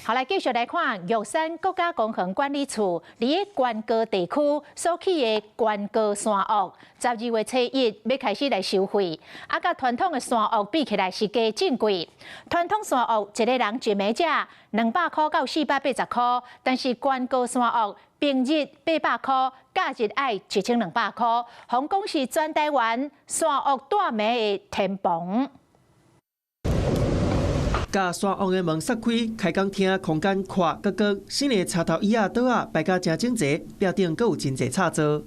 好，來繼續來看玉山國家公園管理處佇觀高地區所起的觀高山屋，12月初一欲開始來收費。啊，佮傳統的山屋比起來是加真貴。傳統山屋一个人一暝才200箍到480箍，但是觀高山屋平日800箍，假日愛1200箍。予人講是全台灣山屋蹛暝的天棚。共山屋的門閂開，開講廳空間闊閣高，新的柴頭椅仔桌仔擺甲誠整齊，壁頂閣有真濟插座。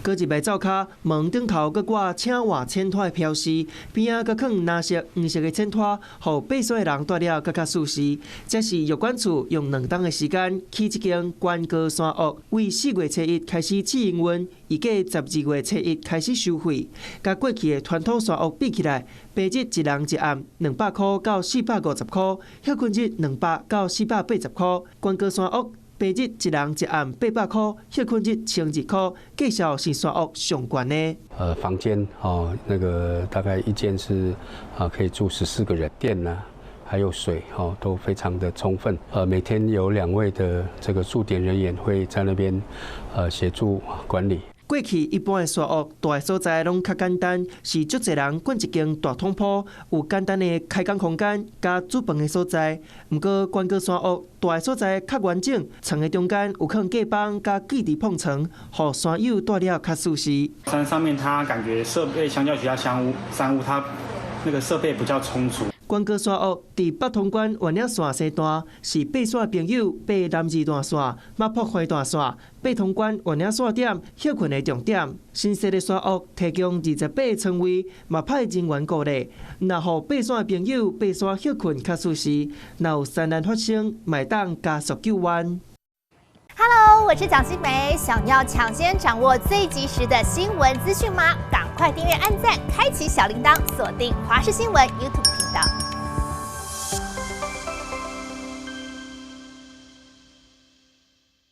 閣入來灶跤，門頂頭閣掛請換淺拖的標示，邊仔閣囥藍色、黃色的淺拖，予爬山的人蹛了閣較舒適。這是玉管處用2冬的時間起這間觀高山屋，為4月初一開始試營運，預計12月初一開始收費。佮過去的傳統山屋比起來，平日一人一暗200箍到450箍，歇睏日200到480箍。觀高山屋平日一人一暗800箍，歇睏日1200箍，價數是山屋上懸的。房間哦，那個大概一間是啊，可以住14個人，電呢，還有水哦，都非常的充分。每天有兩位的這個駐點人員會在那邊協助管理。過去一般的山屋蹛的所在攏較簡單，是足濟人睏一間大通鋪，有簡單的開講空間佮煮飯的所在。毋過觀高山屋蹛的所在較完整，床的中間有囥隔板佮寄置膨床，予山友蹛了較舒適。山上面它感覺設備相較其他山屋，山屋它那個設備比較充足。觀高山屋佇北通關員嶺線西段，是爬山朋友爬南二段線、馬瀑花段線、爬通關員嶺線點歇睏的重點。新設的山屋提供28個床位，嘛派人員顧理，若予爬山的朋友爬山歇睏較舒適。若有山難發生，嘛會當加速救援。 Hello，我是蔣新梅，想要搶先掌握最及時的新聞資訊嗎？趕快訂閱、按讚、開啟小鈴鐺，鎖定華視新聞 YouTube。